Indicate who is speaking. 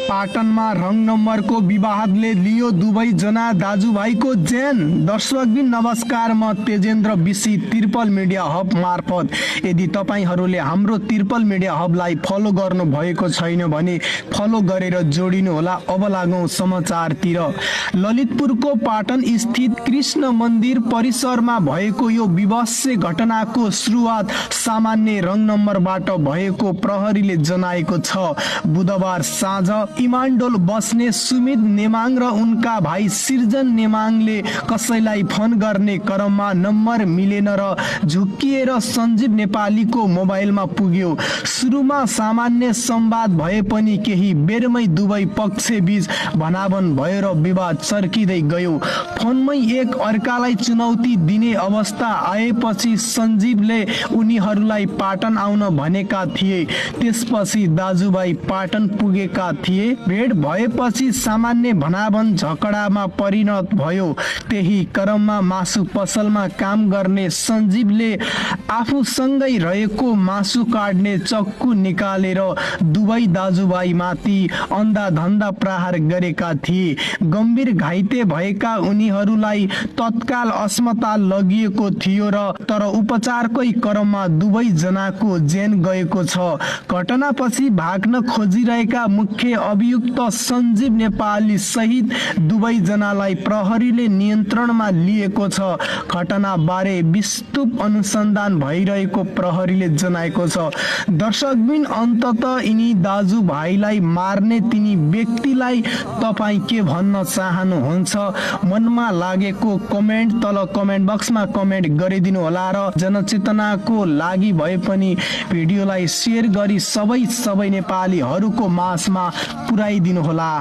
Speaker 1: पाटनमा रङ नम्बरको विवादले लियो दुवै जना दाजुभाइको ज्यान। दर्शकबिन नमस्कार, म तेजेन्द्र विसी त्रिपल मिडिया हब मार्फत। यदि तपाईहरूले हाम्रो त्रिपल मिडिया हबलाई फलो गर्नु भएको छैन भने फलो गरेर जोडिनु होला। अब लागौं समाचारतिर। ललितपुरको पाटन स्थित कृष्ण मन्दिर परिसरमा भएको यो विभत्स घटनाको सुरुवात सामान्य रङ नम्बरबाट भएको प्रहरीले जनाएको छ। बुधबार साँझ इमान्डोल बस्ने सुमित नेमाङ र उनका भाइ सिर्जन नेमाङले कसैलाई फोन गर्ने क्रममा नम्बर मिलेन र झुक्किएर सञ्जीव नेपालीको मोबाइलमा पुग्यो। सुरुमा सामान्य संवाद भए पनि केही बेरमै दुवै पक्षबीच भनाभन भयो र विवाद चर्किँदै गयो। फोनमै एक अर्कालाई चुनौती दिने अवस्था आएपछि सञ्जीवले उनीहरूलाई पाटन आउन भनेका थिए। त्यसपछि दाजुभाइ पाटन पुगेका थिए। भेट भएपछि सामान्य भनाभन झगडामा परिणत भयो। त्यही क्रममा मासु पसलमा काम गर्ने सञ्जीवले आफूसँगै रहेको मासु काट्ने चक्कु निकालेर दुवै दाजुभाइ माथि अन्धाधन्दा प्रहार गरेका थिए। गम्भीर घाइते भएका उनीहरूलाई तत्काल अस्पताल लगिएको थियो र तर उपचारकै क्रममा दुवै जनाको ज्यान गएको छ। घटनापछि भाग्न खोजिरहेका मुख्य अभियुक्त सञ्जीव नेपाली सहित दुवै जनालाई प्रहरीले नियन्त्रणमा लिएको छ। घटना बारे विस्तृत अनुसन्धान भइरहेको प्रहरीले जनाएको छ। दर्शकबिन अन्ततः यिनी दाजुभाइलाई मार्ने तिनी व्यक्तिलाई तपाईँ के भन्न चाहनुहुन्छ? मनमा लागेको कमेन्ट तल कमेन्ट बक्समा कमेन्ट गरिदिनु होला र जनचेतनाको लागि भए पनि भिडियोलाई सेयर गरी सबै नेपालीहरूको माझमा पुर्याइदिनु होला।